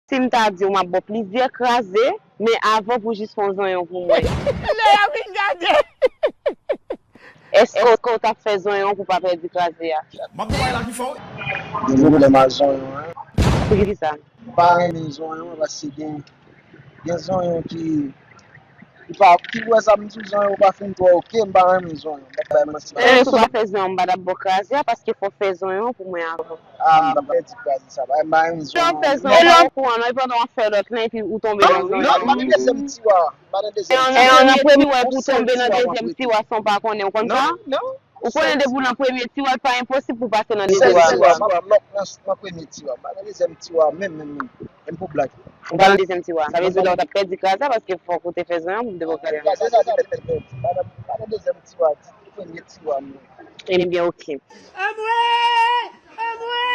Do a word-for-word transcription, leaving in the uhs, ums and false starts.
Si m ta di w, m ap ba w plizyè kraze, men avan pou jis fè yon zonyon pou mwen. Lè a vin gade. Èske w t ap fè zonyon pou pa pèdi kraze a? M ap bay la pi fò. Gen pwoblèm ak zonyon, hein. Poukisa? M pa renmen zonyon paske gen, gen zonyon ki, ki pa, ki wè sa m di zonyon pa fin twò oke, m pa renmen zonyon. M pa bay manti. Menm si w pa fè zonyon, m pa t ap ba w kraze a paske fò w fè zonyon pou mwen avan. Ah, m pa pèdi kraze sa. M pa renmen Si w zonyon. fè zonyon, w pa okouran non, e pandan w ap fè lòt lan epi ou tonbe nan zonyon. Non, pa nan dezyèm tiwa. Pa nan E dezyèm an, tiwa. e an, nan premye w ap tonbe nan dezyèm tiwa san w pa konnen, w konn sa? Non, non. Ou konnen depi w nan premye tiwa, l pa enposib pou w pase nan Dezyèm dezyèm tiwa, tiwa. m ap lòk nan, nan premye tiwa. M pa nan dezyèm tiwa, menm, menm, menm. Menm pou blag. Ou pa nan dezyèm tiwa. Sa vle di lè w t ap pèdi kraze a paske fòk ou te fè zonyon pou m te ba w kraze a. Kraze sa se pèdi, pèdi, pèdi. Pa nan, pa nan dezyèm tiwa, di premye tiwa, menm. Ebyen, ok. Anmwe! Anmwe!